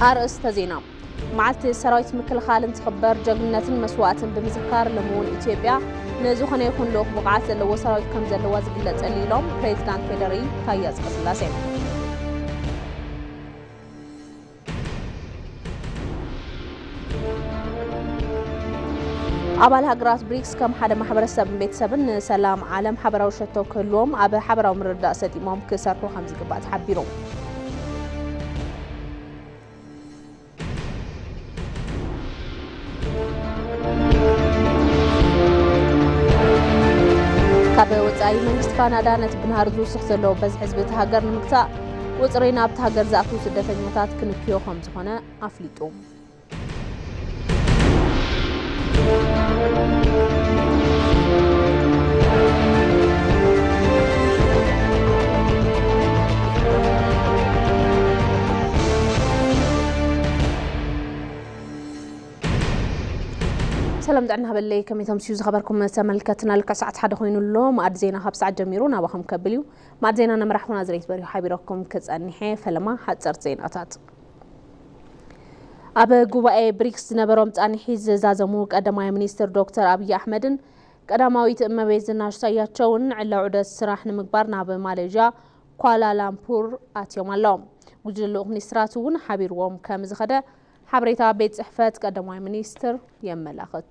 ኣርእስተ ዜና። መዓልቲ ሰራዊት ምክልኻል እንትኽበር ጀግንነትን መስዋእትን ብምዝካር፣ ሎሚ እውን ኢትዮጵያ ንዝኾነ ይኹን ልኡኽ ብቕዓት ዘለዎ ሰራዊት ከም ዘለዋ ዝግለጸሉ ኢሎም ፕሬዚዳንት ፌዴሪ ታዬ ኣጽቀስላሴ። ኣባል ሃገራት ብሪክስ ከም ሓደ ማሕበረሰብን ቤተሰብን ንሰላም ዓለም ሓበራዊ ሸቶ ክህልዎም ኣብ ሓበራዊ ምርድዳእ ሰጢሞም ክሰርሑ ከም ዝግባእ ተሓቢሩ። ካብ ወጻኢ መንግስቲ ካናዳ ነቲ ብናህሪ ዝውስኽ ዘሎ በዝሒ ህዝቢ እቲ ሃገር ንምግታእ ቁጽሪ ናብቲ ሃገር ዝኣትዉ ስደተኛታት ክንክዮ ከም ዝኾነ ኣፍሊጡ። ሰላም ጥዕና ሃበለይ፣ ከመይ ተምስዩ ዝኸበርኩም ተመልከትና? ልክዕ ሰዓት ሓደ ኮይኑ ኣሎ። መኣዲ ዜና ካብ ሰዓት ጀሚሩ ናባኹም ከብል እዩ። መኣዲ ዜና ነመራሕኹና ዝሬት በሪሁ ሓቢረኩም ክጸኒሐ። ፈለማ ሓጸርቲ ዜናታት። ኣብ ጉባኤ ብሪክስ ዝነበሮም ጻንሒት ዝዛዘሙ ቀዳማይ ሚኒስትር ዶክተር ኣብይ ኣሕመድን ቀዳማዊት እመቤት ዝናሽ ታያቸውን ዕላዊ ዑደት ስራሕ ንምግባር ናብ ማሌዥያ ኳላላምፑር ኣትዮም ኣለዉ። ጉጅለ ልኡኽ ሚኒስትራት እውን ሓቢርዎም ከም ዝኸደ ሓበሬታ ቤት ጽሕፈት ቀዳማይ ሚኒስትር የመላኽት።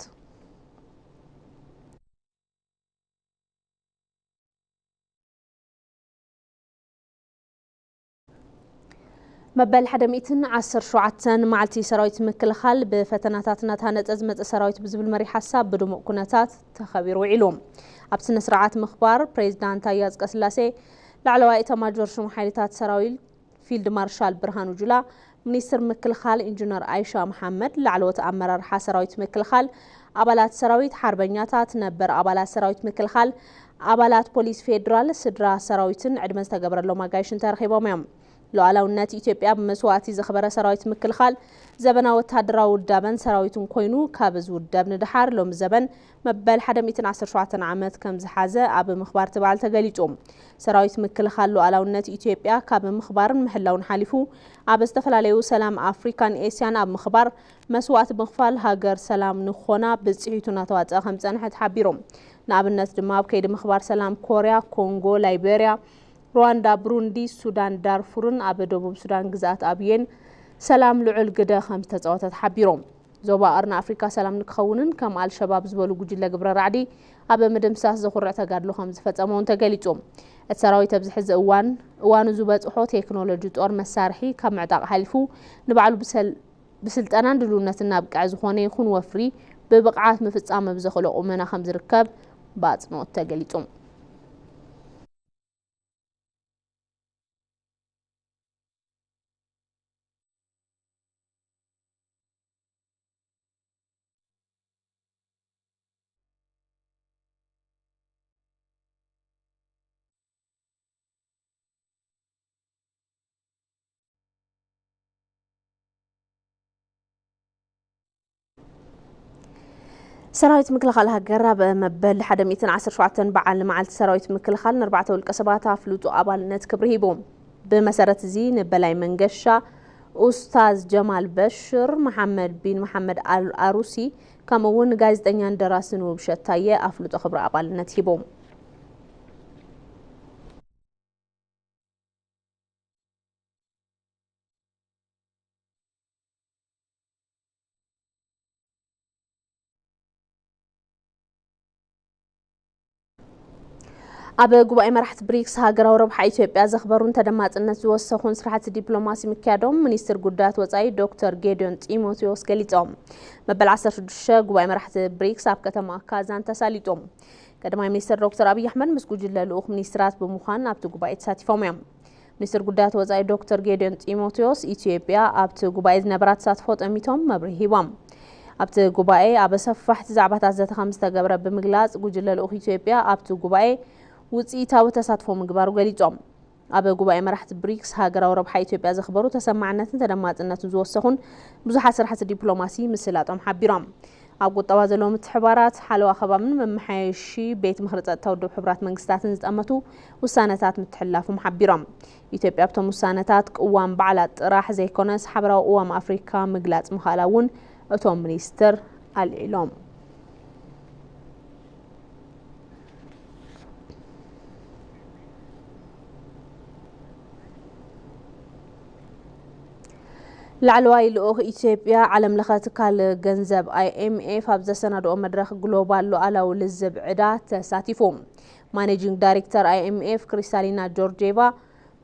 መበል ሓደ ሚእትን ዓሰርተ ሸውዓተን መዓልቲ ሰራዊት ምክልኻል ብፈተናታት እናተሃነፀ ዝመፀ ሰራዊት ብዝብል መሪሕ ሓሳብ ብድሙቕ ኩነታት ተኸቢሩ ውዒሉ። ኣብ ስነ ስርዓት ምኽባር ፕሬዚዳንት ታዬ ኣጽቀስላሴ፣ ላዕለዋይ ኤታማጆር ሹም ሓይልታት ሰራዊት ፊልድ ማርሻል ብርሃኑ ጁላ፣ ሚኒስትር ምክልኻል ኢንጂነር ኣይሻ መሓመድ፣ ላዕለዎት ኣመራርሓ ሰራዊት ምክልኻል፣ ኣባላት ሰራዊት፣ ሓርበኛታት፣ ነበር ኣባላት ሰራዊት ምክልኻል፣ ኣባላት ፖሊስ ፌዴራል፣ ስድራ ሰራዊትን ዕድመ ዝተገብረሎም ኣጋይሽን ተረኺቦም እዮም። ሉዓላውነት ኢትዮጵያ ብመስዋእቲ ዘኽበረ ሰራዊት ምክልኻል፣ ዘበናዊ ወታደራዊ ውዳበን ሰራዊትን ኮይኑ፣ ካብ ዝውደብ ንደሓር ሎሚ ዘበን መበል ሓደ ሚእትን ዓሰርተ ሸውዓተን ዓመት ከም ዝሓዘ ኣብ ምኽባር እቲ በዓል ተገሊጹ። ሰራዊት ምክልኻል ሉዓላውነት ኢትዮጵያ ካብ ምኽባርን ምሕላውን ሓሊፉ፣ ኣብ ዝተፈላለዩ ሰላም ኣፍሪካን ኤስያን ኣብ ምኽባር መስዋእቲ ብምኽፋል ሃገር ሰላም ንኾና ብጽሒቱ እናተዋጸኣ ከም ዝጸንሐ ተሓቢሩ። ንኣብነት ድማ ኣብ ከይዲ ምኽባር ሰላም ኮርያ፣ ኮንጎ፣ ላይቤርያ፣ ሩዋንዳ፣ ብሩንዲ፣ ሱዳን ዳርፉርን ኣብ ደቡብ ሱዳን ግዝኣት ኣብዬን ሰላም ልዑል ግደ ከም ዝተጻወተ ተሓቢሩ። ዞባ ቀርኒ ኣፍሪካ ሰላም ንክኸውንን ከም ኣልሸባብ ዝበሉ ጉጅለ ግብረ ራዕዲ ኣብ ምድምሳስ ዘኹርዕ ተጋድሎ ከም ዝፈጸመ እውን ተገሊጹ። እቲ ሰራዊት ኣብዚ ሕዚ እዋን እዋኑ ዝበጽሖ ቴክኖሎጂ ጦር መሳርሒ ካብ ምዕጣቕ ሓሊፉ ንባዕሉ ብሰል-፣ ብስልጠናን ድልውነትን ናብ ብቅዕ ዝኾነ ይኹን ወፍሪ ብብቕዓት ምፍጻም ኣብ ዘኽእሎ ቁመና ከም ዝርከብ ብኣጽንኦት ተገሊጹ። ሰራዊት ምክልኻል ሃገር ኣብ መበል ሓደ ሚእትን ዓሰርተ ሸውዓተን በዓል መዓልቲ ሰራዊት ምክልኻል ንኣርባዕተ ውልቀ ሰባት ኣፍልጦ ኣባልነት ክብሪ ሂቡ። ብመሰረት እዚ ንበላይ መንገሻ ኡስታዝ ጀማል በሽር፣ መሓመድ ቢን መሓመድ ኣል ኣሩሲ፣ ከምኡ እውን ጋዜጠኛን ደራስን ውብሸት ታየ ኣፍልጦ ክብሪ ኣባልነት ሂቡ። ኣብ ጉባኤ መራሕቲ ብሪክስ ሃገራዊ ረብሓ ኢትዮጵያ ዘኽበሩን ተደማፅነት ዝወሰኹን ስራሕቲ ዲፕሎማሲ ምክያዶም ሚኒስትር ጉዳያት ወፃኢ ዶክተር ጌዲዮን ጢሞቴዎስ ገሊፆም። መበል ዓሰርተ ሽዱሽተ ጉባኤ መራሕቲ ብሪክስ ኣብ ከተማ ካዛን ተሳሊጡ። ቀዳማይ ሚኒስትር ዶክተር ኣብይ ኣሕመድ ምስ ጉጅለ ልኡኽ ሚኒስትራት ብምዃን ኣብቲ ጉባኤ ተሳቲፎም እዮም። ሚኒስትር ጉዳያት ወፃኢ ዶክተር ጌዲዮን ጢሞቴዎስ፣ ኢትዮጵያ ኣብቲ ጉባኤ ዝነበራ ተሳትፎ ጠሚቶም መብርሂ ሂቦም። ኣብቲ ጉባኤ ኣብ ሰፋሕቲ ዛዕባታት ዘተ ከም ዝተገብረ ብምግላፅ፣ ጉጅለ ልኡኽ ኢትዮጵያ ኣብቲ ጉባኤ ውፅኢታዊ ተሳትፎ ምግባሩ ገሊፆም። ኣብ ጉባኤ መራሕቲ ብሪክስ ሃገራዊ ረብሓ ኢትዮጵያ ዘኽበሩ፣ ተሰማዕነትን ተደማፅነትን ዝወሰኹን ብዙሓት ስራሕቲ ዲፕሎማሲ ምስላጦም ሓቢሮም። ኣብ ቁጠባ ዘለዉ ምትሕባራት፣ ሓለዋ ከባብን መመሓየሺ ቤት ምኽሪ ጸጥታ ውድብ ሕቡራት መንግስታትን ዝጠመቱ ውሳነታት ምትሕልላፎም ሓቢሮም። ኢትዮጵያ ኣብቶም ውሳነታት ቅዋም ባዕላ ጥራሕ ዘይኮነስ ሓበራዊ ቅዋም ኣፍሪካ ምግላጽ ምኽኣላ እውን እቶም ሚኒስትር ኣልዒሎም። ላዕለዋይ ልኡኽ ኢትዮጵያ ዓለም ለኸ ትካል ገንዘብ ኣይኤምኤፍ ኣብ ዘሰናድኦ መድረኽ ግሎባል ሉዓላዊ ልዝብ ዕዳ ተሳቲፉ። ማኔጂንግ ዳይሬክተር ኣይኤምኤፍ ክሪስታሊና ጆርጂየቫ፣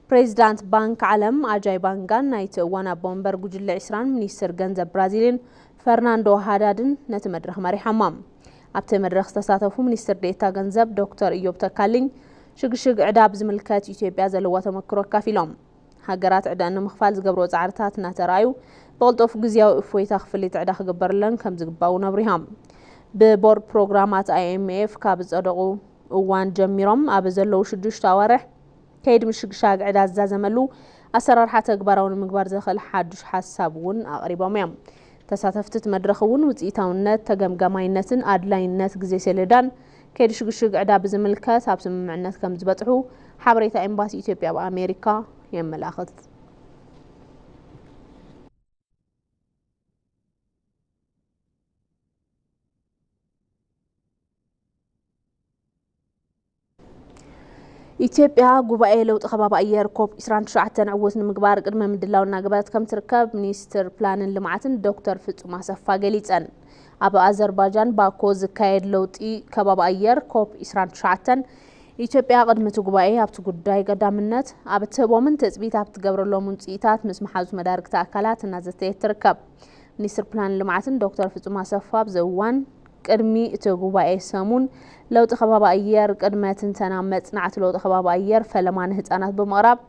ፕሬዚዳንት ባንክ ዓለም ኣጃይ ባንጋን ናይቲ እዋን ኣቦ መንበር ጉጅለ ዒስራን ሚኒስትር ገንዘብ ብራዚልን ፈርናንዶ ሃዳድን ነቲ መድረኽ መሪሖሞ። ኣብቲ መድረኽ ዝተሳተፉ ሚኒስትር ዴኤታ ገንዘብ ዶክተር እዮብ ተካልኝ ሽግሽግ ዕዳ ብዝምልከት ኢትዮጵያ ዘለዋ ተመክሮ ኣካፊሎም። ሃገራት ዕዳኣን ንምኽፋል ዝገብርኦ ጻዕርታት እናተራእዩ ብቕልጡፍ ግዝያዊ እፎይታ ክፍሊት ዕዳ ክግበረለን ከምዝግባእ እውን ኣብሪሆም። ብቦርድ ፕሮግራማት ኣይኤምኤፍ ካብ ዝጸደቑ እዋን ጀሚሮም ኣብ ዘለዉ ሽዱሽተ ኣዋርሕ ከይዲ ምሽግሻግ ዕዳ ዝዛዘመሉ ኣሰራርሓ ተግባራዊ ንምግባር ዘኽእል ሓዱሽ ሓሳብ እውን ኣቕሪቦም እዮም። ተሳተፍቲ እቲ መድረኽ እውን ውፅኢታውነት፣ ተገምጋማይነትን ኣድላይነት ግዜ ሰሌዳን ከይዲ ሽግሽግ ዕዳ ብዝምልከት ኣብ ስምምዕነት ከም ዝበፅሑ ሓበሬታ ኤምባሲ ኢትዮጵያ ኣብ ኣሜሪካ የመላኽት። ኢትዮጵያ ጉባኤ ለውጢ ከባቢ ኣየር ኮፕ ዒስራን ትሽዓተን ዕዉት ንምግባር ቅድመ ምድላው እናገበረት ከም ትርከብ ሚኒስትር ፕላንን ልምዓትን ዶክተር ፍጹም ኣሰፋ ገሊጸን። ኣብ ኣዘርባጃን ባኮ ዝካየድ ለውጢ ከባቢ ኣየር ኮፕ ዒስራን ትሽዓተን ኢትዮጵያ ቅድሚ እቲ ጉባኤ ኣብቲ ጉዳይ ቀዳምነት ኣብ እትህቦምን ትጽቢት ኣብ ትገብረሎም ውጽኢታት ምስ መሓዙት መዳርግቲ ኣካላት እናዘተየት ትርከብ። ሚኒስትር ፕላን ልምዓትን ዶክተር ፍጹም ኣሰፋ ኣብዚ እዋን ቅድሚ እቲ ጉባኤ ሰሙን ለውጢ ከባቢ ኣየር ቅድመ ትንተና መጽናዕቲ ለውጢ ከባቢ ኣየር ፈለማ ንህጻናት ብምቕራብ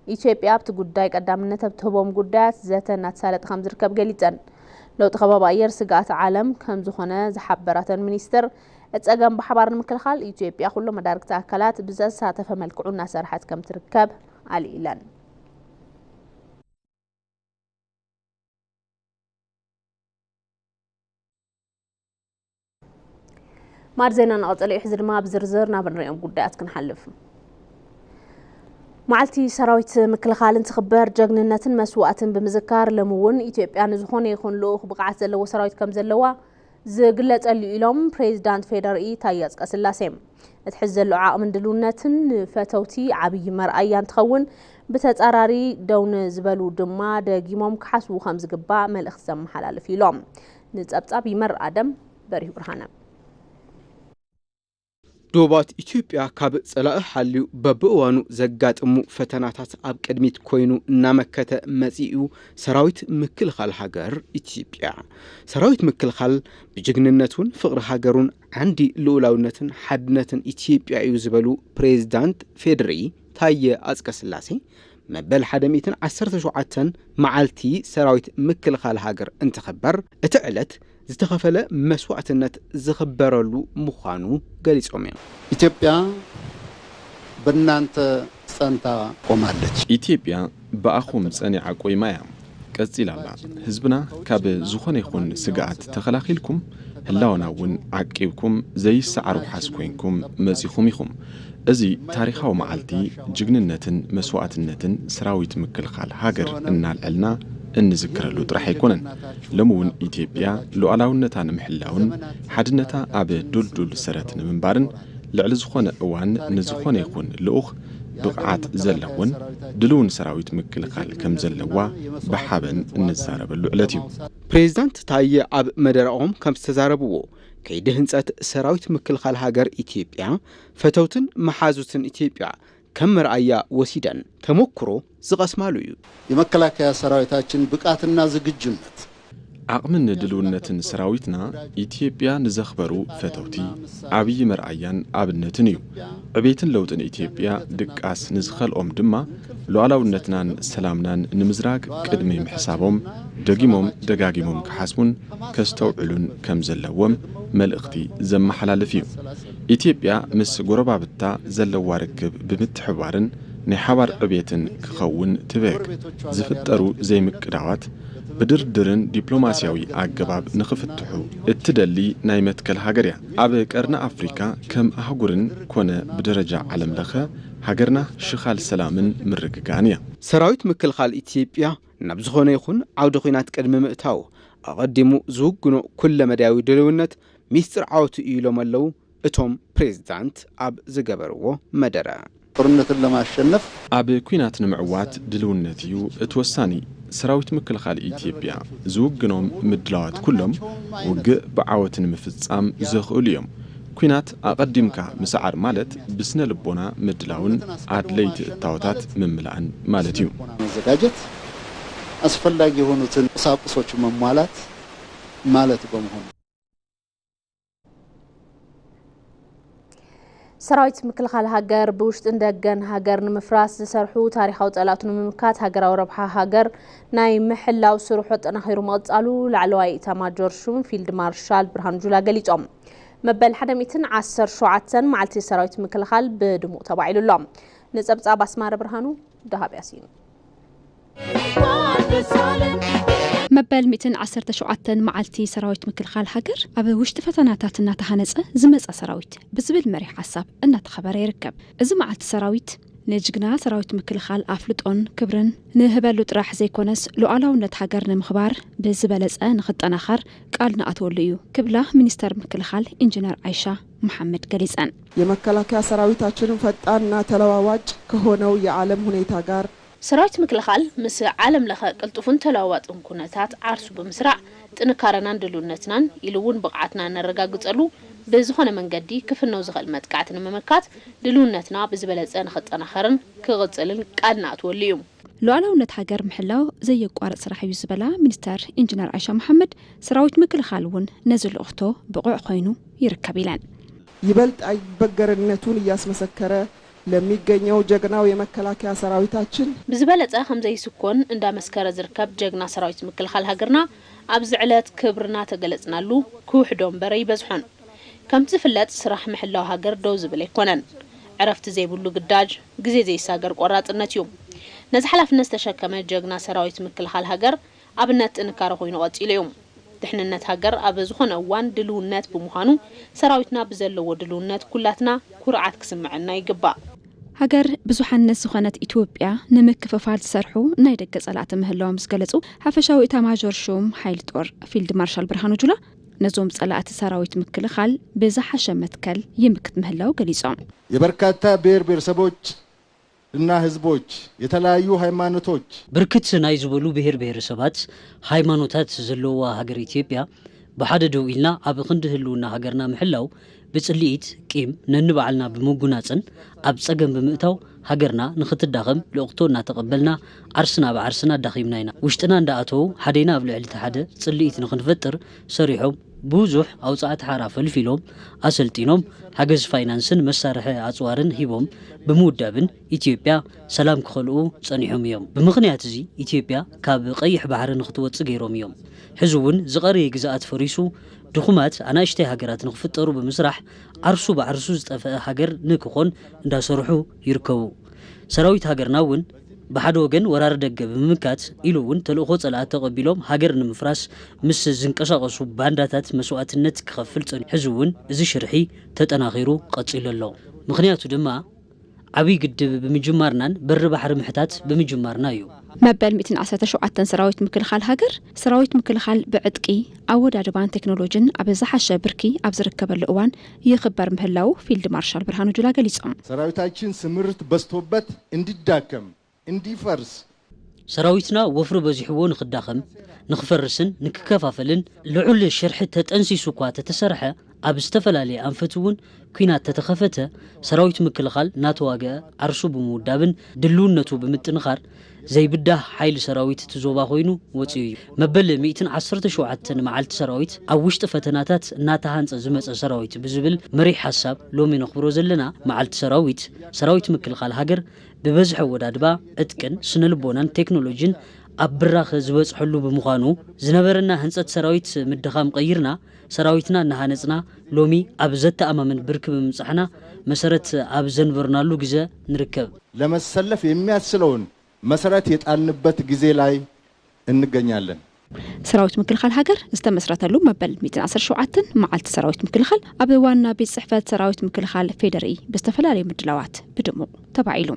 ኢትዮጵያ ኣብቲ ጉዳይ ቀዳምነት ኣብ ትህቦም ጉዳያት ዘተ እናተሳለጠ ከም ዝርከብ ገሊጸን። ለውጢ ከባቢ ኣየር ስግኣት ዓለም ከም ዝኾነ ዝሓበራተን ሚኒስትር፣ ጸገም ብሓባር ንምክልኻል ኢትዮጵያ ኩሎም መዳርግቲ ኣካላት ብዘሳተፈ መልክዑ እናሰርሐት ከም ትርከብ ኣልኢለን። ማዕድ ዜና ንቐጸለ እዩ። ሕዚ ድማ ብዝርዝር ናብ ንሪኦም ጉዳያት ክንሓልፍ። መዓልቲ ሰራዊት ምክልኻል እንትኽበር ጀግንነትን መስዋእትን ብምዝካር፣ ሎሚ እውን ኢትዮጵያ ንዝኾነ ይኹን ልኡኽ ብቕዓት ዘለዎ ሰራዊት ከም ዘለዋ ዝግለጸሉ ኢሎም ፕሬዚዳንት ፌዴሪኢ ታዬ ኣጽቀስላሴ። እቲ ሕዚ ዘሎ ዓቕምን ድልውነትን ንፈተውቲ ዓብዪ መርኣያ እንትኸውን፣ ብተጻራሪ ደው ንዝበሉ ድማ ደጊሞም ክሓስቡ ከም ዝግባእ መልእኽቲ ዘመሓላልፍ ኢሎም። ንጸብጻብ ይመር ኣደም፣ በሪሁ ብርሃነ። ዶባት ኢትዮጵያ ካብ ጸላኢ ሓልዩ በብእዋኑ ዘጋጥሙ ፈተናታት ኣብ ቅድሚት ኮይኑ እናመከተ መጺኡ። ሰራዊት ምክልኻል ሃገር ኢትዮጵያ፣ ሰራዊት ምክልኻል ብጅግንነቱን ፍቕሪ ሃገሩን ዓንዲ ልኡላውነትን ሓድነትን ኢትዮጵያ እዩ ዝበሉ ፕሬዚዳንት ፌዴሪ ታየ ኣጽቀስላሴ፣ መበል ሓደ ሚእትን ዓሰርተ ሸውዓተን መዓልቲ ሰራዊት ምክልኻል ሃገር እንትኽበር፣ እቲ ዕለት ዝተኸፈለ መስዋዕትነት ዝኽበረሉ ምዃኑ ገሊጾም እዮም። ኢትዮጵያ ብእናንተ ጸንታ ቆማለች። ኢትዮጵያ ብኣኹም ጸኒዓ ቆይማ እያ። ቀጺላ ኣላ። ህዝብና ካብ ዝኾነ ይኹን ስግኣት ተኸላኺልኩም፣ ህላወና እውን ዓቂብኩም፣ ዘይሰዓር ውሓስ ኮይንኩም መጺኹም ኢኹም። እዚ ታሪኻዊ መዓልቲ ጅግንነትን መስዋእትነትን ሰራዊት ምክልኻል ሃገር እናልዐልና እንዝክረሉ ጥራሕ ኣይኮነን። ሎሚ እውን ኢትዮጵያ ሉዓላውነታ ንምሕላውን ሓድነታ ኣብ ዱልዱል ሰረት ንምንባርን ልዕሊ ዝኾነ እዋን ንዝኾነ ይኹን ልኡኽ ብቕዓት ዘለዎን ድልውን ሰራዊት ምክልኻል ከም ዘለዋ ብሓበን እንዛረበሉ ዕለት እዩ። ፕሬዚዳንት ታየ ኣብ መደረኦም ከም ዝተዛረብዎ፣ ከይዲ ህንጸት ሰራዊት ምክልኻል ሃገር ኢትዮጵያ ፈተውትን መሓዙትን ኢትዮጵያ ከም መርኣያ ወሲደን ተሞክሮ ዝቐስማሉ እዩ። የመከላከያ ሰራዊታችን ብቃትና ዝግጁነት ዓቕምን ድልውነትን ሰራዊትና ኢትዮጵያ ንዘኽበሩ ፈተውቲ ዓብዪ መርኣያን ኣብነትን እዩ። ዕቤትን ለውጥን ኢትዮጵያ ድቃስ ንዝኸልኦም ድማ ሉዓላውነትናን ሰላምናን ንምዝራግ ቅድሚ ምሕሳቦም ደጊሞም ደጋጊሞም ክሓስቡን ከስተውዕሉን ከም ዘለዎም መልእኽቲ ዘመሓላልፍ እዩ። ኢትዮጵያ ምስ ጎረባብታ ዘለዋ ርክብ ብምትሕብባርን ናይ ሓባር ዕቤትን ክኸውን ትብህግ። ዝፍጠሩ ዘይምቅዳዋት ብድርድርን ዲፕሎማስያዊ ኣገባብ ንኽፍትሑ እትደሊ ናይ መትከል ሃገር እያ። ኣብ ቀርኒ ኣፍሪካ ከም ኣህጉርን ኮነ ብደረጃ ዓለም ለኸ ሃገርና ሽኻል ሰላምን ምርግጋእን እያ። ሰራዊት ምክልኻል ኢትዮጵያ ናብ ዝኾነ ይኹን ዓውደ ኲናት ቅድሚ ምእታዉ ኣቐዲሙ ዝውግኖ ኩለመዳያዊ ድልውነት ሚስጥር ዓወቱ እዩ ኢሎም ኣለዉ እቶም ፕሬዝዳንት ኣብ ዝገበርዎ መደረ። ጦርነትን ለማሸነፍ ኣብ ኲናት ንምዕዋት ድልውነት እዩ እቲ ወሳኒ። ሰራዊት ምክልኻል ኢትዮጵያ ዝውግኖም ምድላዋት ኩሎም ውግእ ብዓወት ንምፍጻም ዘኽእሉ እዮም። ኲናት ኣቐዲምካ ምስዓር ማለት ብስነ ልቦና ምድላውን ኣድለይቲ እታወታት ምምላእን ማለት እዩ። መዘጋጀት፣ አስፈላጊ የሆኑትን ቁሳቁሶች መሟላት ማለት በመሆኑ ሰራዊት ምክልኻል ሃገር ብውሽጥን ደገን ሃገር ንምፍራስ ዝሰርሑ ታሪኻዊ ጸላእቱ ንምምካት ሃገራዊ ረብሓ ሃገር ናይ ምሕላው ስርሑ ኣጠናኺሩ ምቕጻሉ ላዕለዋይ ኢታማጆር ሹም ፊልድ ማርሻል ብርሃኑ ጁላ ገሊጾም። መበል ሓደ ሚእትን ዓሰርተ ሸውዓተን መዓልቲ ሰራዊት ምክልኻል ብድሙቕ ተባዒሉ ኣሎ። ንጸብጻብ ኣስማረ ብርሃኑ፣ ደሃብ ያሲን። መበል ሚእትን ዓሰርተ ሸውዓተን መዓልቲ ሰራዊት ምክልኻል ሃገር ኣብ ውሽጢ ፈተናታት እናተሃነፀ ዝመፀ ሰራዊት ብዝብል መሪሕ ሓሳብ እናተኸበረ ይርከብ። እዚ መዓልቲ ሰራዊት ንጅግና ሰራዊት ምክልኻል ኣፍልጦን ክብርን ንህበሉ ጥራሕ ዘይኮነስ ሉዓላውነት ሃገር ንምኽባር ብዝበለፀ ንኽጠናኸር ቃል ንኣትወሉ እዩ ክብላ ሚኒስተር ምክልኻል ኢንጂነር ዓይሻ መሓመድ ገሊፀን። የመከላከያ ሰራዊታችንን ፈጣንና ተለዋዋጭ ከሆነው የዓለም ሁኔታ ጋር ሰራዊት ምክልኻል ምስ ዓለም ለኸ ቅልጡፍን ተለዋዋጥን ኩነታት ዓርሱ ብምስራዕ ጥንካረናን ድልውነትናን ኢሉ እውን ብቕዓትና እነረጋግጸሉ ብዝኾነ መንገዲ ክፍነው ዝኽእል መጥቃዕቲ ንምምካት ድልውነትና ብዝበለጸ ንኽጠናኸርን ክቕጽልን ቃል ንኣትወሉ እዩ። ሉዓላውነት ሃገር ምሕላው ዘየቋርጽ ስራሕ እዩ ዝበላ ሚኒስተር ኢንጂነር ኣይሻ መሓመድ፣ ሰራዊት ምክልኻል እውን ነዚ ልእኽቶ ብቑዕ ኮይኑ ይርከብ ኢለን። ይበልጥ አይበገርነቱን እያስመሰከረ ለሚገኘው ጀግናው የመከላከያ ሰራዊታችን ብዝበለጸ ከምዘይስኮን እንዳመስከረ ዝርከብ ጀግና ሰራዊት ምክልኻል ሃገርና ኣብዚ ዕለት ክብርና ተገለጽናሉ ክውሕዶ እምበረ ይበዝሖን ከምቲ ዝፍለጥ ስራሕ ምሕላው ሃገር ደው ዝብል ኣይኮነን። ዕረፍቲ ዘይብሉ ግዳጅ፣ ግዜ ዘይሳገር ቆራጽነት እዩ። ነዚ ሓላፍነት ዝተሸከመ ጀግና ሰራዊት ምክልኻል ሃገር ኣብነት ጥንካረ ኮይኑ ቀጺሉ እዩ። ድሕንነት ሃገር ኣብ ዝኾነ እዋን ድልውነት ብምዃኑ ሰራዊትና ብዘለዎ ድልውነት ኩላትና ኩርዓት ክስምዐና ይግባእ። ሃገር ብዙሓነት ዝኾነት ኢትዮጵያ ንምክፍፋል ዝሰርሑ ናይ ደገ ጸላእቲ ምህላዎም ዝገለጹ ሓፈሻዊ ኢታማዦር ሹም ሓይሊ ጦር ፊልድ ማርሻል ብርሃኑ ጁላ፣ ነዞም ጸላእቲ ሰራዊት ምክልኻል ብዝሓሸ መትከል ይምክት ምህላው ገሊጾም። የበርካታ ብሔር ብሔረሰቦች እና ህዝቦች፣ የተለያዩ ሃይማኖቶች፣ ብርክት ናይ ዝበሉ ብሔር ብሔረሰባት ሃይማኖታት ዘለዋ ሃገር ኢትዮጵያ ብሓደ ደው ኢልና ኣብ ክንዲ ህልውና ሃገርና ምሕላው ብጽልኢት፣ ቂም፣ ነንባዕልና ብምጉናጽን ኣብ ጸገም ብምእታው ሃገርና ንኽትዳኸም ልእኽቶ እናተቐበልና ዓርስና ብዓርስና ኣዳኺምና ኢና። ውሽጥና እንዳኣተዉ ሓደና ኣብ ልዕሊ እቲ ሓደ ጽልኢት ንኽንፈጥር ሰሪሖም ብዙሕ ኣውጻእቲ ሓራ ፈልፊሎም ኣሰልጢኖም ሓገዝ ፋይናንስን መሳርሒ ኣጽዋርን ሂቦም ብምውዳብን ኢትዮጵያ ሰላም ክኸልኡ ጸኒሖም እዮም። ብምኽንያት እዚ ኢትዮጵያ ካብ ቀይሕ ባሕሪ ንኽትወጽእ ገይሮም እዮም። ሕዚ እውን ዝቐረየ ግዝኣት ፈሪሱ ድኹማት ኣናእሽተይ ሃገራት ንኽፍጠሩ ብምስራሕ ዓርሱ ብዓርሱ ዝጠፍአ ሃገር ንክኾን እንዳሰርሑ ይርከቡ። ሰራዊት ሃገርና እውን ብሓደ ወገን ወራሪ ደገ ብምምካት ኢሉ እውን ተልእኾ ጸላእት ተቐቢሎም ሃገር ንምፍራስ ምስ ዝንቀሳቐሱ ባንዳታት መስዋእትነት ክኸፍል ጸኒሑ። ሕዚ እውን እዚ ሽርሒ ተጠናኺሩ ቀጺሉ ኣሎ። ምኽንያቱ ድማ ዓብዪ ግድብ ብምጅማርናን በሪ ባሕሪ ምሕታት ብምጅማርና እዩ። መበል ሚእትን ዓሰርተ ሸውዓተን ሰራዊት ምክልኻል ሃገር፣ ሰራዊት ምክልኻል ብዕጥቂ፣ ኣወዳድባን ቴክኖሎጅን ኣብ ዝሓሸ ብርኪ ኣብ ዝርከበሉ እዋን ይኽበር ምህላው ፊልድ ማርሻል ብርሃኑ ጁላ ገሊጾም። ሰራዊታችን ስምርት በዝቶበት እንዲዳከም፣ እንዲፈርስ፣ ሰራዊትና ወፍሪ በዚሕዎ ንኽዳኸም፣ ንኽፈርስን ንክከፋፈልን ልዑል ሽርሒ ተጠንሲሱ እኳ ተተሰርሐ፣ ኣብ ዝተፈላለየ ኣንፈት እውን ኲናት ተተኸፈተ፣ ሰራዊት ምክልኻል እናተዋግአ ዓርሱ ብምውዳብን ድልውነቱ ብምጥንኻር ዘይብዳህ ሓይሊ ሰራዊት እቲ ዞባ ኮይኑ ወፂኡ እዩ። መበል ሚእትን ዓሰርተ ሸውዓተን መዓልቲ ሰራዊት ኣብ ውሽጢ ፈተናታት እናተሃንፀ ዝመፀ ሰራዊት ብዝብል መሪሕ ሓሳብ ሎሚ ነኽብሮ ዘለና መዓልቲ ሰራዊት፣ ሰራዊት ምክልኻል ሃገር ብበዝሒ ኣወዳድባ፣ ዕጥቅን ስነልቦናን ቴክኖሎጂን ኣብ ብራኸ ዝበፅሐሉ ብምዃኑ፣ ዝነበረና ህንፀት ሰራዊት ምድኻም ቀይርና፣ ሰራዊትና እናሃነፅና፣ ሎሚ ኣብ ዘተኣማምን ብርኪ ብምብፃሕና፣ መሰረት ኣብ ዘንበርናሉ ግዘ ንርከብ። ለመሰለፍ የሚያስችለውን መሰረት የጣልንበት ጊዜ ላይ እንገኛለን። ሰራዊት ምክልኻል ሃገር ዝተመስረተሉ መበል ሚእትን ዓሰርተ ሸውዓተን መዓልቲ ሰራዊት ምክልኻል ኣብ ዋና ቤት ጽሕፈት ሰራዊት ምክልኻል ፌዴሪኢ ብዝተፈላለዩ ምድላዋት ብድሙቕ ተባዒሉ።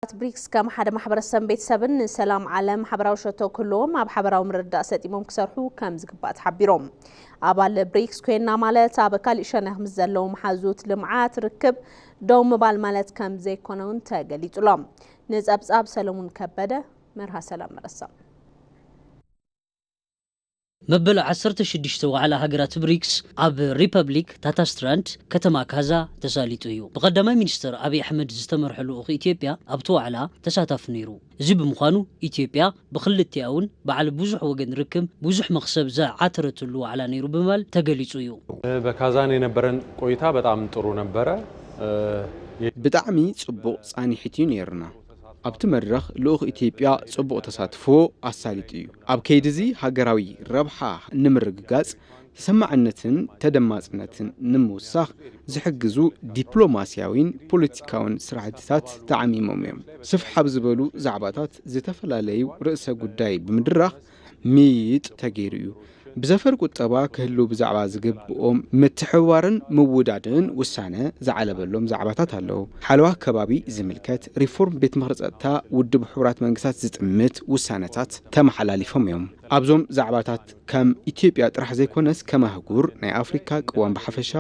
ብሪክስ ከም ሓደ ማሕበረሰብን ቤተሰብን ንሰላም ዓለም ሓበራዊ ሸቶ ክህልዎም ኣብ ሓበራዊ ምርድዳእ ሰጢሞም ክሰርሑ ከም ዝግባእ ተሓቢሮም። ኣባል ብሪክስ ኮይና ማለት ኣብ ካሊእ ሸነኽ ምስ ዘለዉ መሓዙት ልምዓት ርክብ ደው ምባል ማለት ከም ዘይኮነ እውን ተገሊጹሎም። ንጸብጻብ ሰለሙን ከበደ፣ መርሃ ሰላም መረሳ። መበል ዓሰርተ ሽዱሽተ ዋዕላ ሃገራት ብሪክስ ኣብ ሪፐብሊክ ታታስትራንድ ከተማ ካዛ ተሳሊጡ እዩ። ብቀዳማይ ሚኒስትር ኣብይ ኣሕመድ ዝተመርሐ ልኡኽ ኢትዮጵያ ኣብቲ ዋዕላ ተሳታፊ ነይሩ። እዚ ብምዃኑ ኢትዮጵያ ብክልቲኣውን በዓል ብዙሕ ወገን ርክብ ብዙሕ መኽሰብ ዝዓተረትሉ ዋዕላ ነይሩ ብምባል ተገሊጹ እዩ። በካዛን የነበረን ቆይታ በጣም ጥሩ ነበረ። ብጣዕሚ ጽቡቕ ጻኒሒት እዩ ነይርና። ኣብቲ መድረኽ ልኡኽ ኢትዮጵያ ጽቡቕ ተሳትፎ ኣሳሊጡ እዩ። ኣብ ከይዲ እዚ ሃገራዊ ረብሓ ንምርግጋጽ ተሰማዕነትን ተደማጽነትን ንምውሳኽ ዝሕግዙ ዲፕሎማስያዊን ፖለቲካውን ስራሕትታት ተዓሚሞም እዮም። ስፍሕ ኣብ ዝበሉ ዛዕባታት ዝተፈላለዩ ርእሰ ጉዳይ ብምድራኽ ምይይጥ ተገይሩ እዩ። ብዘፈር ቁጠባ ክህልው ብዛዕባ ዝግብኦም ምትሕብባርን ምውዳድን ውሳነ ዝዓለበሎም ዛዕባታት ኣለዉ። ሓለዋ ከባቢ ዝምልከት ሪፎርም ቤት ምኽሪ ጸጥታ ውድብ ሕቡራት መንግስታት ዝጥምት ውሳነታት ተመሓላሊፎም እዮም። ኣብዞም ዛዕባታት ከም ኢትዮጵያ ጥራሕ ዘይኮነስ ከም ኣህጉር ናይ ኣፍሪካ ቅዋም ብሓፈሻ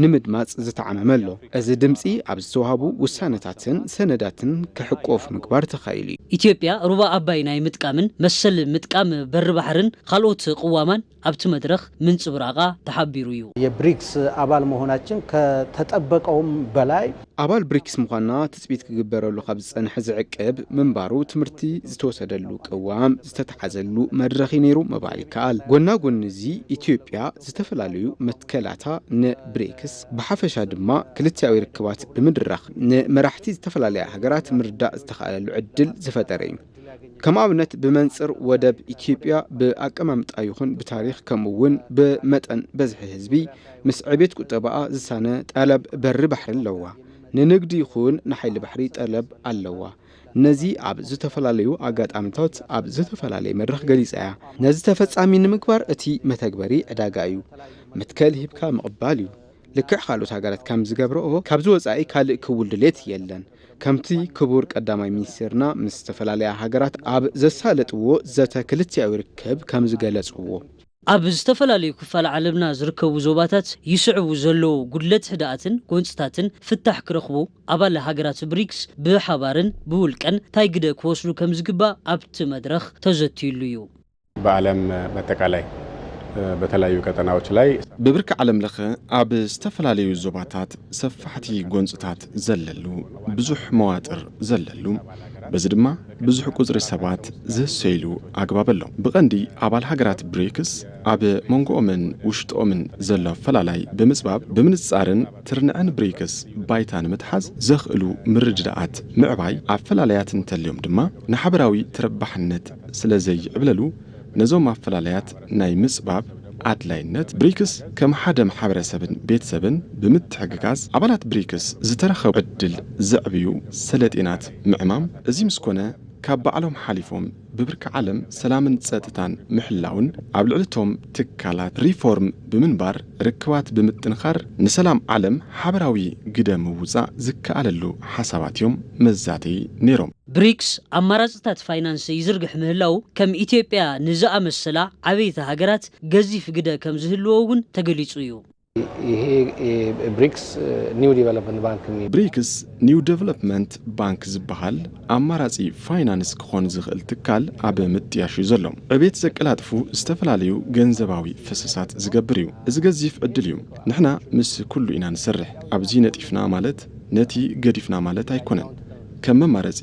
ንምድማፅ ዝተዓመመ ኣሎ። እዚ ድምፂ ኣብ ዝተዋህቡ ውሳነታትን ሰነዳትን ክሕቆፍ ምግባር ተኻኢሉ እዩ። ኢትዮጵያ ሩባ ኣባይ ናይ ምጥቃምን መሰል ምጥቃም በሪ ባሕርን ካልኦት ቅዋማን ኣብቲ መድረኽ ምንፅብራቓ ተሓቢሩ እዩ። የብሪክስ ኣባል መሆናችን ከተጠበቀውም በላይ ኣባል ብሪክስ ምዃንና ትፅቢት ክግበረሉ ካብ ዝፀንሐ ዝዕቅብ ምንባሩ ትምህርቲ ዝተወሰደሉ ቅዋም ዝተተሓዘሉ መድረኽ እዩ ነይሩ ምባል ይከኣል። ጎና ጎኒ እዚ ኢትዮጵያ ዝተፈላለዩ መትከላታ ንብሪክስ ብሓፈሻ ድማ ክልቲኣዊ ርክባት ብምድራኽ ንመራሕቲ ዝተፈላለያ ሃገራት ምርዳእ ዝተኻእለሉ ዕድል ዝፈጠረ እዩ። ከም ኣብነት ብመንፅር ወደብ ኢትዮጵያ ብኣቀማምጣ ይኹን ብታሪኽ ከምኡ እውን ብመጠን በዝሒ ህዝቢ ምስ ዕቤት ቁጠባኣ ዝሳነ ጠለብ በሪ ባሕሪ ኣለዋ። ንንግዲ ይኹን ንሓይሊ ባሕሪ ጠለብ ኣለዋ። ነዚ ኣብ ዝተፈላለዩ ኣጋጣሚታት ኣብ ዝተፈላለየ መድረኽ ገሊጻ እያ። ነዚ ተፈጻሚ ንምግባር እቲ መተግበሪ ዕዳጋ እዩ። መትከል ሂብካ ምቕባል እዩ። ልክዕ ካልኦት ሃገራት ከም ዝገብረኦ ካብዚ ወጻኢ ካልእ ክውል ድሌት የለን። ከምቲ ክቡር ቀዳማይ ሚኒስቴርና ምስ ዝተፈላለያ ሃገራት ኣብ ዘሳለጥዎ ዘተ ክልቲኣዊ ርክብ ከም ዝገለጽዎ። ኣብ ዝተፈላለዩ ክፋል ዓለምና ዝርከቡ ዞባታት ይስዕቡ ዘለዉ ጉድለት ህድኣትን ጎንፅታትን ፍታሕ ክረኽቡ ኣባል ሃገራት ብሪክስ ብሓባርን ብውልቀን ታይ ግደ ክወስዱ ከም ዝግባእ ኣብቲ መድረኽ ተዘትዩሉ እዩ። በዓለም በአጠቃላይ በተለያዩ ቀጠናዎች ላይ ብብርኪ ዓለም ለኸ ኣብ ዝተፈላለዩ ዞባታት ሰፋሕቲ ጎንፅታት ዘለሉ ብዙሕ መዋጥር ዘለሉ፣ በዚ ድማ ብዙሕ ቁፅሪ ሰባት ዝህሰይሉ ኣግባብ ኣሎ። ብቐንዲ ኣባል ሃገራት ብሪክስ ኣብ መንጎኦምን ውሽጦምን ዘሎ ፈላላይ ብምፅባብ ብምንፃርን ትርንዐን ብሪክስ ባይታ ንምትሓዝ ዘኽእሉ ምርድዳኣት ምዕባይ ኣፈላላያት እንተልዮም ድማ ንሓበራዊ ተረባሕነት ስለ ዘይዕብለሉ ነዞም ኣፈላላያት ናይ ምፅባብ ኣድላይነት ብሪክስ ከም ሓደ ማሕበረሰብን ቤተሰብን ብምትሕግጋዝ ኣባላት ብሪክስ ዝተረኸቡ ዕድል ዘዕብዩ ሰለጤናት ምዕማም እዚ ምስ ኮነ ካብ ባዕሎም ሓሊፎም ብብርኪ ዓለም ሰላምን ፀጥታን ምሕላውን ኣብ ልዕሊ እቶም ትካላት ሪፎርም ብምንባር ርክባት ብምጥንኻር ንሰላም ዓለም ሓበራዊ ግደ ምውፃእ ዝከኣለሉ ሓሳባት እዮም መዛተይ ነይሮም። ብሪክስ ኣማራፅታት ፋይናንስ ይዝርግሕ ምህላው ከም ኢትዮጵያ ንዝኣመሰላ ዓበይቲ ሃገራት ገዚፍ ግደ ከም ዝህልዎ እውን ተገሊፁ እዩ። ይሄ ብሪክስ ኒው ዲቨሎፕመንት ባንክ የሚ- ብሪክስ ኒው ዴቨሎፕመንት ባንክ ዝበሃል ኣማራፂ ፋይናንስ ክኾን ዝኽእል ትካል ኣብ ምጥያሽ እዩ ዘሎ። ዕቤት ዘቀላጥፉ ዝተፈላለዩ ገንዘባዊ ፈሰሳት ዝገብር እዩ። እዚ ገዚፍ ዕድል እዩ። ንሕና ምስ ኩሉ ኢና ንሰርሕ። ኣብዚ ነጢፍና ማለት ነቲ ገዲፍና ማለት ኣይኮነን። ከም መማረፂ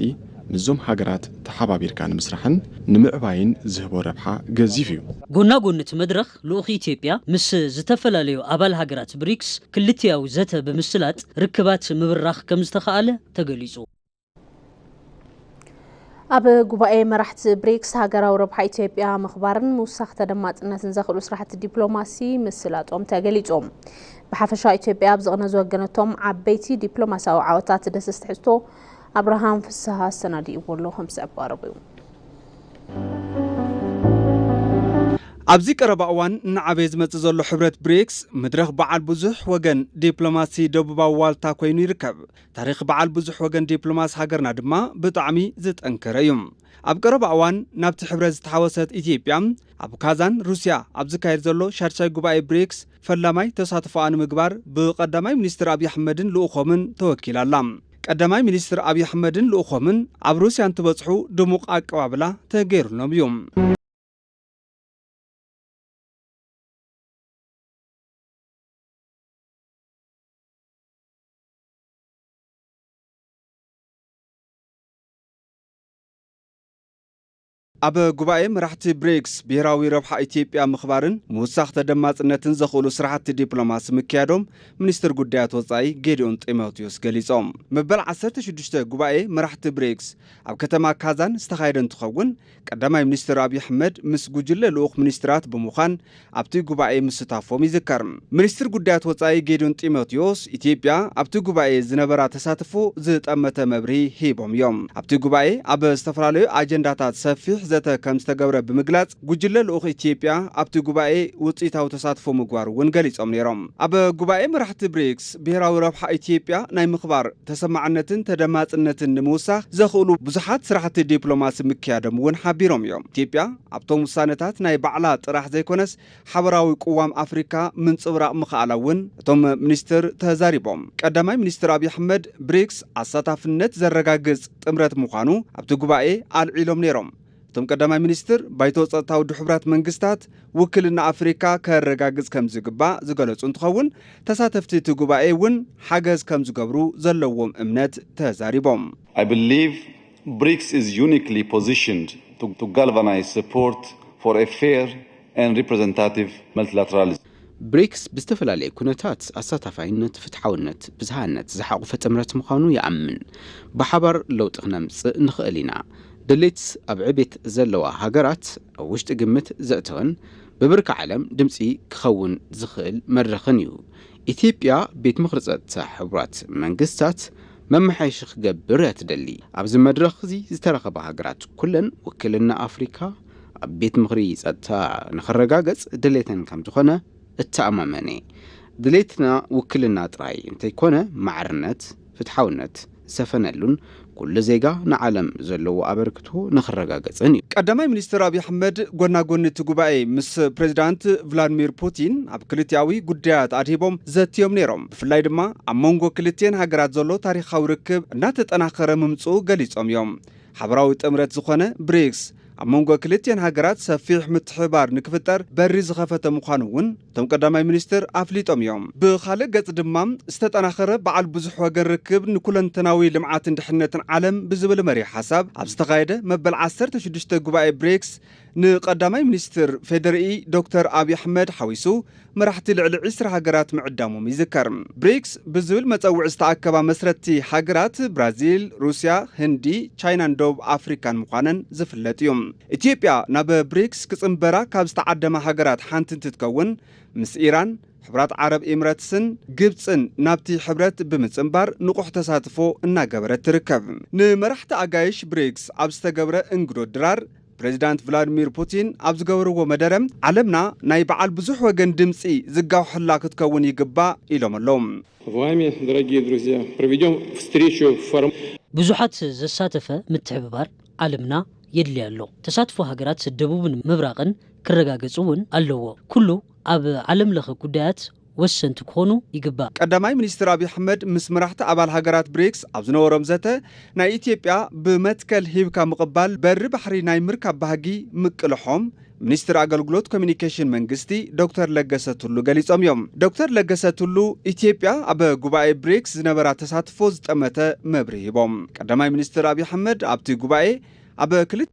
ምስዞም ሃገራት ተሓባቢርካ ንምስራሕን ንምዕባይን ዝህቦ ረብሓ ገዚፍ እዩ። ጎና ጎኒ እቲ መድረኽ ልኡኽ ኢትዮጵያ ምስ ዝተፈላለዩ ኣባል ሃገራት ብሪክስ ክልቲያዊ ዘተ ብምስላጥ ርክባት ምብራኽ ከም ዝተኻኣለ ተገሊጹ። ኣብ ጉባኤ መራሕቲ ብሪክስ ሃገራዊ ረብሓ ኢትዮጵያ ምኽባርን ምውሳኽ ተደማፅነትን ዘኽእሉ ስራሕቲ ዲፕሎማሲ ምስላጦም ተገሊጾም። ብሓፈሻ ኢትዮጵያ ኣብ ዝቕነ ዝወገነቶም ዓበይቲ ዲፕሎማሲያዊ ዓወታት ዝዳስስ ትሕዝቶ ኣብርሃም ፍስሃ ኣሰናዲእዎ ኣሎ፣ ከም ዝስዕብ ቀሪቡ እዩ። ኣብዚ ቀረባ እዋን እናዓበየ ዝመጽእ ዘሎ ሕብረት ብሪክስ፣ መድረኽ በዓል ብዙሕ ወገን ዲፕሎማሲ ደቡባዊ ዋልታ ኮይኑ ይርከብ። ታሪኽ በዓል ብዙሕ ወገን ዲፕሎማሲ ሃገርና ድማ ብጣዕሚ ዝጠንከረ እዩ። ኣብ ቀረባ እዋን ናብቲ ሕብረት ዝተሓወሰት ኢትዮጵያ፣ ኣብ ካዛን ሩስያ ኣብ ዝካየድ ዘሎ ሻድሻይ ጉባኤ ብሪክስ ፈላማይ ተሳትፎኣ ንምግባር ብቀዳማይ ሚኒስትር ኣብይ ኣሕመድን ልኡኾምን ተወኪላ ኣላ። ቀዳማይ ሚኒስትር ኣብይ ኣሕመድን ልኡኾምን ኣብ ሩስያ እንትበጽሑ ድሙቕ ኣቀባብላ ተገይሩሎም እዩ። ኣብ ጉባኤ መራሕቲ ብሪክስ ብሄራዊ ረብሓ ኢትዮጵያ ምኽባርን ምውሳኽ ተደማፅነትን ዘኽእሉ ስራሕቲ ዲፕሎማሲ ምክያዶም ሚኒስትር ጉዳያት ወፃኢ ጌዲዮን ጢሞቴዎስ ገሊፆም። መበል ዓሰርተ ሽዱሽተ ጉባኤ መራሕቲ ብሪክስ ኣብ ከተማ ካዛን ዝተኻየደ እንትኸውን ቀዳማይ ሚኒስትር ኣብይ ኣሕመድ ምስ ጉጅለ ልኡኽ ሚኒስትራት ብምዃን ኣብቲ ጉባኤ ምስታፎም ይዝከር። ሚኒስትር ጉዳያት ወፃኢ ጌዲዮን ጢሞቴዎስ ኢትዮጵያ ኣብቲ ጉባኤ ዝነበራ ተሳትፎ ዝጠመተ መብርሂ ሂቦም እዮም። ኣብቲ ጉባኤ ኣብ ዝተፈላለዩ ኣጀንዳታት ሰፊሕ ዘተ ከም ዝተገብረ ብምግላፅ ጉጅለ ልኡኽ ኢትዮጵያ ኣብቲ ጉባኤ ውፅኢታዊ ተሳትፎ ምግባሩ እውን ገሊፆም ነይሮም። ኣብ ጉባኤ መራሕቲ ብሪክስ ብሄራዊ ረብሓ ኢትዮጵያ ናይ ምኽባር ተሰማዕነትን ተደማፅነትን ንምውሳኽ ዘኽእሉ ብዙሓት ስራሕቲ ዲፕሎማሲ ምክያዶም እውን ሓቢሮም እዮም። ኢትዮጵያ ኣብቶም ውሳነታት ናይ ባዕላ ጥራሕ ዘይኮነስ ሓበራዊ ቅዋም ኣፍሪካ ምንፅብራቕ ምኽኣላ እውን እቶም ሚኒስትር ተዛሪቦም። ቀዳማይ ሚኒስትር ኣብይ ኣሕመድ ብሪክስ ኣሳታፍነት ዘረጋግፅ ጥምረት ምዃኑ ኣብቲ ጉባኤ ኣልዒሎም ነይሮም። እቶም ቀዳማይ ሚኒስትር ባይቶ ጸጥታ ውድብ ሕቡራት መንግስታት ውክልና ኣፍሪካ ከረጋግጽ ከም ዝግባእ ዝገለጹ እንትኸውን ተሳተፍቲ እቲ ጉባኤ እውን ሓገዝ ከም ዝገብሩ ዘለዎም እምነት ተዛሪቦም። I believe BRICS is uniquely positioned to, to galvanize support for a fair and representative multilateralism. ብሪክስ ብዝተፈላለየ ኩነታት ኣሳታፋይነት፣ ፍትሓውነት፣ ብዝሃነት ዝሓቑፈ ጥምረት ምዃኑ ይኣምን። ብሓባር ለውጢ ክነምጽእ ንኽእል ኢና። ድሌት ኣብ ዕቤት ዘለዋ ሃገራት ኣብ ውሽጢ ግምት ዘእተወን ብብርኪ ዓለም ድምጺ ክኸውን ዝኽእል መድረኽን እዩ። ኢትዮጵያ ቤት ምኽሪ ጸጥታ ሕቡራት መንግስታት መመሓየሺ ክገብር እያ ትደሊ። ኣብዚ መድረኽ እዚ ዝተረኸባ ሃገራት ኩለን ውክልና ኣፍሪካ ኣብ ቤት ምኽሪ ጸጥታ ንኽረጋገጽ ድሌተን ከም ዝኾነ እተኣማመን እየ። ድሌትና ውክልና ጥራይ እንተይኮነ ማዕርነት፣ ፍትሓውነት ዝሰፈነሉን ኩሉ ዜጋ ንዓለም ዘለዎ ኣበርክቶ ንኽረጋገጽን እዩ። ቀዳማይ ሚኒስትር ኣብይ ኣሕመድ ጎና ጎኒ እቲ ጉባኤ ምስ ፕሬዚዳንት ቭላድሚር ፑቲን ኣብ ክልቲኣዊ ጉዳያት ኣድሂቦም ዘትዮም ነይሮም። ብፍላይ ድማ ኣብ መንጎ ክልቲኤን ሃገራት ዘሎ ታሪኻዊ ርክብ እናተጠናኸረ ምምፅኡ ገሊጾም እዮም። ሓበራዊ ጥምረት ዝኾነ ብሪክስ ኣብ መንጎ ክልቲኤን ሃገራት ሰፊሕ ምትሕብባር ንክፍጠር በሪ ዝኸፈተ ምዃኑ እውን እቶም ቀዳማይ ሚኒስትር ኣፍሊጦም እዮም። ብኻልእ ገጽ ድማ ዝተጠናኸረ በዓል ብዙሕ ወገን ርክብ ንኩለንተናዊ ልምዓትን ድሕነትን ዓለም ብዝብል መሪሕ ሓሳብ ኣብ ዝተኻየደ መበል ዓሰርተ ሽዱሽተ ጉባኤ ብሪክስ ንቀዳማይ ሚኒስትር ፌዴሪኢ ዶክተር ኣብይ ኣሕመድ ሓዊሱ መራሕቲ ልዕሊ ዕስራ ሃገራት ምዕዳሞም ይዝከር። ብሪክስ ብዝብል መጸውዒ ዝተኣከባ መስረትቲ ሃገራት ብራዚል፣ ሩስያ፣ ህንዲ፣ ቻይናን ደቡብ ኣፍሪካን ምዃነን ዝፍለጥ እዩ። ኢትዮጵያ ናብ ብሪክስ ክጽንበራ ካብ ዝተዓደማ ሃገራት ሓንቲ እንትትከውን፣ ምስ ኢራን፣ ሕብራት ዓረብ ኤምረትስን ግብጽን ናብቲ ሕብረት ብምጽንባር ንቑሕ ተሳትፎ እናገበረት ትርከብ። ንመራሕቲ ኣጋይሽ ብሪክስ ኣብ ዝተገብረ እንግዶ ድራር ፕሬዚዳንት ቭላድሚር ፑቲን ኣብ ዝገበርዎ መደረ፣ ዓለምና ናይ በዓል ብዙሕ ወገን ድምፂ ዝጋውሐላ ክትከውን ይግባእ ኢሎም ኣለዉ። Вами, дорогие друзья, проведем встречу в формате ብዙሓት ዘሳተፈ ምትሕብባር ዓለምና የድልያ ኣሎ። ተሳትፎ ሃገራት ደቡብን ምብራቕን ክረጋገጽ እውን ኣለዎ። ኩሉ ኣብ ዓለም ለኸ ጉዳያት ወሰንቲ ክኾኑ ይግባእ። ቀዳማይ ሚኒስትር ኣብይ ኣሕመድ ምስ መራሕቲ ኣባል ሃገራት ብሪክስ ኣብ ዝነበሮም ዘተ፣ ናይ ኢትዮጵያ ብመትከል ሂብካ ምቕባል በሪ ባሕሪ ናይ ምርካብ ባህጊ ምቅልሖም ሚኒስትር ኣገልግሎት ኮሚኒኬሽን መንግስቲ ዶክተር ለገሰ ቱሉ ገሊጾም እዮም። ዶክተር ለገሰ ቱሉ ኢትዮጵያ ኣብ ጉባኤ ብሪክስ ዝነበራ ተሳትፎ ዝጠመተ መብርሂ ሂቦም። ቀዳማይ ሚኒስትር ኣብይ ኣሕመድ ኣብቲ ጉባኤ ኣብ ክልተ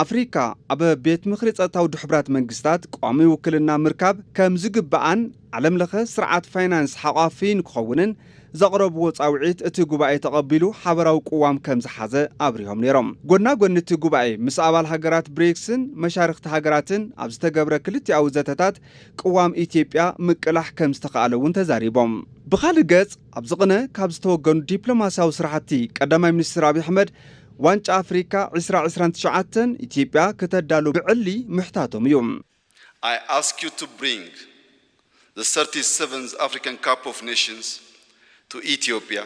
ኣፍሪካ ኣብ ቤት ምኽሪ ጸጥታ ውድብ ሕቡራት መንግስታት ቋሚ ውክልና ምርካብ ከም ዝግብኣን ዓለም ለኸ ስርዓት ፋይናንስ ሓቋፊ ንክኸውንን ዘቕረብዎ ጻውዒት እቲ ጉባኤ ተቐቢሉ ሓበራዊ ቅዋም ከም ዝሓዘ ኣብሪሆም ነይሮም። ጎና ጎኒ እቲ ጉባኤ ምስ ኣባል ሃገራት ብሪክስን መሻርኽቲ ሃገራትን ኣብ ዝተገብረ ክልቲኣዊ ዘተታት ቅዋም ኢትዮጵያ ምቅላሕ ከም ዝተኻኣለ እውን ተዛሪቦም። ብኻልእ ገጽ ኣብዚ ቅነ ካብ ዝተወገኑ ዲፕሎማሲያዊ ስራሕቲ ቀዳማይ ሚኒስትር ኣብይ ኣሕመድ ዋንጫ ኣፍሪካ ዕስራ ዕስራን ትሽዓተን ኢትዮጵያ ክተዳሉ ብዕሊ ምሕታቶም እዩ። I ask you to bring the thirty-seventh African Cup of Nations to Ethiopia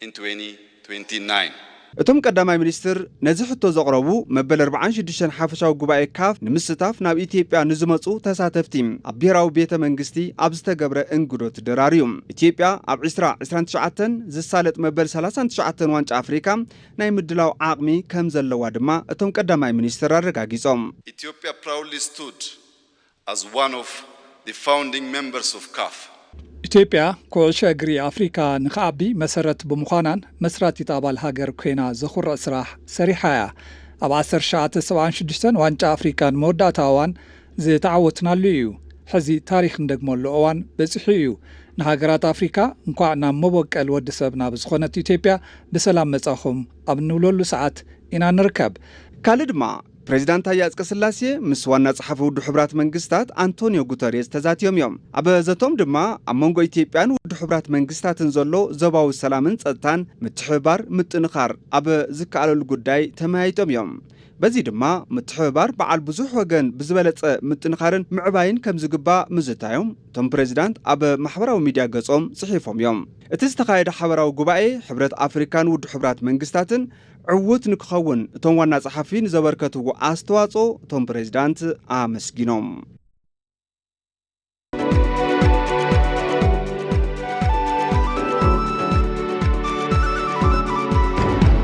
in twenty twenty-nine. እቶም ቀዳማይ ሚኒስትር ነዚ ሕቶ ዘቕረቡ መበል ኣርብዓን ሽዱሽተን ሓፈሻዊ ጉባኤ ካፍ ንምስታፍ ናብ ኢትዮጵያ ንዝመፁ ተሳተፍቲ ኣብ ብሄራዊ ቤተ መንግስቲ ኣብ ዝተገብረ እንግዶት ድራር እዩ። ኢትዮጵያ ኣብ ዕስራ ዕስራን ትሽዓተን ዝሳለጥ መበል ሰላሳን ትሽዓተን ዋንጫ ኣፍሪካ ናይ ምድላው ዓቕሚ ከም ዘለዋ ድማ እቶም ቀዳማይ ሚኒስትር ኣረጋጊጾም። Ethiopia proudly stood as one of the founding members of CAF. ኢትዮጵያ ኩዕሾ እግሪ ኣፍሪካ ንክዓቢ መሰረት ብምዃናን መስራቲት ኣባል ሃገር ኮይና ዘኹርዕ ስራሕ ሰሪሓ እያ። ኣብ ዓሰርተ ትሽዓተ ሰብዓን ሽዱሽተን ዋንጫ ኣፍሪካ ንመወዳእታ እዋን ዝተዓወትናሉ እዩ። ሕዚ ታሪክ እንደግመሉ እዋን በፂሑ እዩ። ንሃገራት ኣፍሪካ እንኳዕ ናብ መበቀል ወዲ ሰብ ናብ ዝኾነት ኢትዮጵያ ብሰላም መፃኹም ኣብ እንብለሉ ሰዓት ኢና ንርከብ። ካልእ ድማ ፕሬዚዳንት ታዬ ኣጽቀስላሴ ምስ ዋና ጸሓፊ ውድብ ሕቡራት መንግስታት ኣንቶኒዮ ጉተሬዝ ተዛትዮም እዮም። ኣብ ዘቶም ድማ ኣብ መንጎ ኢትዮጵያን ውድብ ሕቡራት መንግስታትን ዘሎ ዞባዊ ሰላምን ጸጥታን ምትሕብባር ምጥንኻር ኣብ ዝከኣለሉ ጉዳይ ተመያይጦም እዮም። በዚ ድማ ምትሕብባር በዓል ብዙሕ ወገን ብዝበለጸ ምጥንኻርን ምዕባይን ከም ዝግባእ ምዝታዮም እቶም ፕሬዚዳንት ኣብ ማሕበራዊ ሚድያ ገጾም ጽሒፎም እዮም። እቲ ዝተኻየደ ሓበራዊ ጉባኤ ሕብረት ኣፍሪካን ውድብ ሕቡራት መንግስታትን ዕዉት ንክኸውን እቶም ዋና ጸሓፊ ንዘበርከትዎ ኣስተዋጽኦ እቶም ፕሬዚዳንት ኣመስጊኖም።